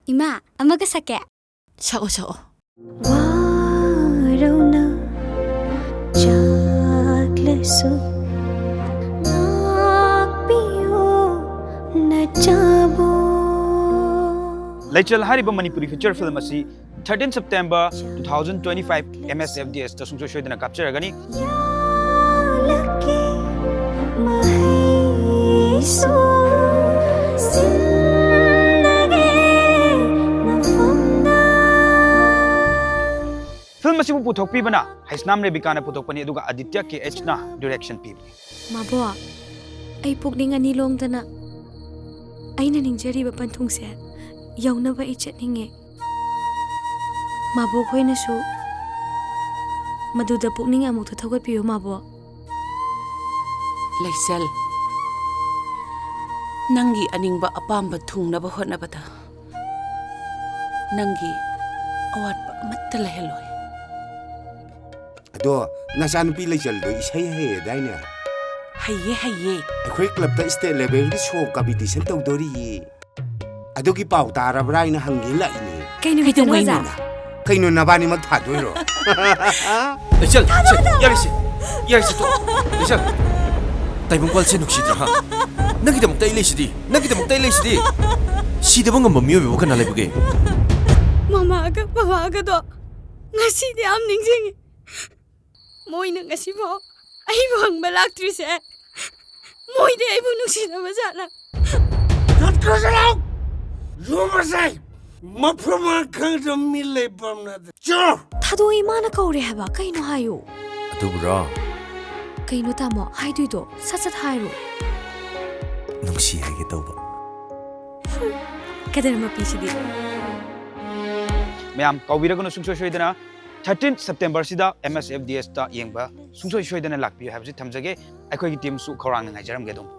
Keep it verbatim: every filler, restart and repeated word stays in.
ꯏꯃꯥ, ꯑꯃꯒ ꯁꯛꯀꯦ꯫ ꯁꯛꯑꯣ, ꯁꯛꯑꯣ꯫ ꯋꯥꯔꯧꯅ ꯆꯥꯛꯂꯁꯨ ꯉꯥꯛꯄꯤꯌꯨ ꯅꯆꯥꯕꯨ꯫ ꯂꯩꯆꯜ ꯍꯥꯏꯔꯤꯕ ꯃꯅꯤꯄꯨꯔꯤ feature film ꯑꯁꯤ thirteen September two thousand twenty five M S F D S ꯇ ꯁꯨꯡꯁꯣꯏ ꯁꯣꯏꯗꯅ ꯀꯥꯞꯆꯔꯒꯅꯤ꯫ ꯌꯥꯜꯂꯛꯀꯦ ꯃꯍꯩꯁꯨ ꯁꯤꯟꯅꯒꯦ ꯃꯐꯝꯗ꯫ Film ꯑꯁꯤꯕꯨ ꯄꯨꯊꯣꯛꯄꯤꯕꯅ ꯍꯩꯁꯅꯥꯝ ꯔꯦꯕꯤꯀꯥꯅ ꯄꯨꯊꯣꯛꯄꯅꯤ, ꯑꯗꯨꯒ ꯑꯗꯤꯇ꯭ꯌ ꯀꯦ ꯑꯦꯆꯅ direction ꯄꯤꯕꯅꯤ꯫ ꯃꯥꯕꯣꯛ, ꯑꯩ ꯄꯨꯛꯅꯤꯡ ꯑꯅꯤ ꯂꯣꯡꯗꯅ ꯑꯩꯅ ꯅꯤꯡꯖꯔꯤꯕ ꯄꯟꯊꯨꯡꯁꯦ ꯌꯧꯅꯕ ꯑꯩ ꯆꯠꯅꯤꯡꯉꯦ꯫ ꯃꯥꯕꯣꯛ ꯍꯣꯏꯅꯁꯨ ꯃꯗꯨꯗ ꯄꯨꯛꯅꯤꯡ ꯑꯃꯨꯛꯇ ꯊꯧꯒꯠꯄꯤꯌꯨ, ꯃꯥꯕꯣꯛ꯫ ꯂꯩꯆꯜ, ꯅꯪꯒꯤ ꯑꯅꯤꯡꯕ ꯑꯄꯥꯝꯕ ꯊꯨꯡꯅꯕ ꯍꯣꯠꯅꯕꯗ ꯅꯪꯒꯤ ꯑꯋꯥꯠꯄ ꯑꯃꯠꯇ ꯂꯩꯍꯜꯂꯣꯏ꯫ ꯑꯗꯣ, ꯅꯆꯥꯅꯨꯄꯤ ꯂꯩꯆꯜꯗꯣ ꯏꯁꯩ ꯍꯩꯌꯦꯗꯥꯏꯅꯦ? ꯍꯩꯌꯦ, ꯍꯩꯌꯦ꯫ ꯑꯩꯈꯣꯏ club ꯇ state level ꯒꯤ show competition ꯇꯧꯗꯣꯔꯤꯌꯦ꯫ ꯑꯗꯨꯒꯤ ꯄꯥꯎ ꯇꯥꯔꯕ꯭ꯔꯥ ꯍꯥꯏꯅ ꯍꯪꯒꯦꯅ ꯂꯥꯛꯏꯅꯦ꯫ ꯀꯩ ꯅꯨꯃꯤꯠꯇꯅꯣ, ꯀꯩꯗꯧꯉꯩꯅꯣ? ꯑꯣꯖꯥ? ꯀꯩꯅꯣ, ꯅꯕꯥꯅꯤꯃꯛ ꯊꯥꯗꯣꯏꯔꯣ? ꯂꯩꯆꯜ, ꯁꯦ, ꯌꯥꯔꯦꯁꯦ, ꯌꯥꯔꯦꯁꯦ, ꯇꯣꯛ꯫ ꯂꯩꯆꯜ, ꯇꯥꯏꯕꯪꯄꯥꯜꯁꯦ ꯅꯨꯡꯁꯤꯗ꯭ꯔꯥ, ꯍꯥ? ꯅꯪꯒꯤꯗꯃꯛꯇ ꯑꯩ ꯂꯩꯁꯤꯗꯤ, ꯅꯪꯒꯤꯗꯃꯛꯇ ꯑꯩ ꯂꯩꯁꯤꯗꯤ꯫ ꯁꯤꯗꯕ ꯉꯝꯕ ꯃꯤꯑꯣꯏꯕꯕꯨ ꯀꯅꯥ ꯂꯩꯕꯒꯦ? ꯃꯃꯥꯒ ꯕꯕꯥꯒꯗꯣ ꯉꯁꯤꯗꯤ ꯌꯥꯝ ꯅꯤꯡꯁꯤꯡꯉꯤ꯫ ꯃꯣꯏꯅ ꯉꯁꯤꯐꯥꯎ ꯑꯩꯕꯨ ꯍꯪꯕ ꯂꯥꯛꯇ꯭ꯔꯤꯁꯦ, ꯃꯣꯏꯗꯤ ꯑꯩꯕꯨ ꯅꯨꯡꯁꯤꯗꯕ ꯖꯥꯠꯂ? ꯇꯠꯈ꯭ꯔꯁꯤ ꯂꯥꯎ! ꯌꯨꯝ ꯑꯁꯦ ꯃꯐꯝ ꯃꯔꯥꯡ ꯈꯪꯗꯕ ꯃꯤ ꯂꯩꯐꯝ ꯅꯠꯇꯦ꯫ ꯆꯣ! ꯊꯥꯗꯣ, ꯏꯃꯥꯅ ꯀꯧꯔꯦ ꯍꯥꯏꯕ, ꯀꯩꯅꯣ ꯍꯥꯏꯌꯨ꯫ ꯑꯗꯨꯕꯨꯔꯣ? ꯀꯩꯅꯣ ꯇꯥꯃꯣ ꯍꯥꯏꯗꯣꯏꯗꯣ? ꯁꯠ ꯁꯠ ꯍꯥꯏꯔꯣ꯫ ꯅꯨꯡꯁꯤ ꯍꯥꯏꯒꯦ ꯇꯧꯕ꯫ ꯀꯗꯔ ꯃꯄꯤꯁꯤꯗꯤ꯫ ꯃꯌꯥꯝ ꯀꯥꯎꯕꯤꯔꯒꯅꯨ, ꯁꯨꯡꯁꯣꯏ ꯁꯣꯏꯗꯅ thirteen September ꯁꯤꯗ M S F D S ꯇ ꯌꯦꯡꯕ ꯁꯨꯡꯁꯣꯏ ꯁꯣꯏꯗꯅ ꯂꯥꯛꯄꯤꯌꯨ ꯍꯥꯏꯕꯁꯤ ꯊꯝꯖꯒꯦ꯫ ꯑꯩꯈꯣꯏꯒꯤ team ꯁꯨ ꯈꯧꯔꯥꯡꯅ ꯉꯥꯏꯖꯔꯝꯒꯦ ꯑꯗꯣꯝꯕꯨ꯫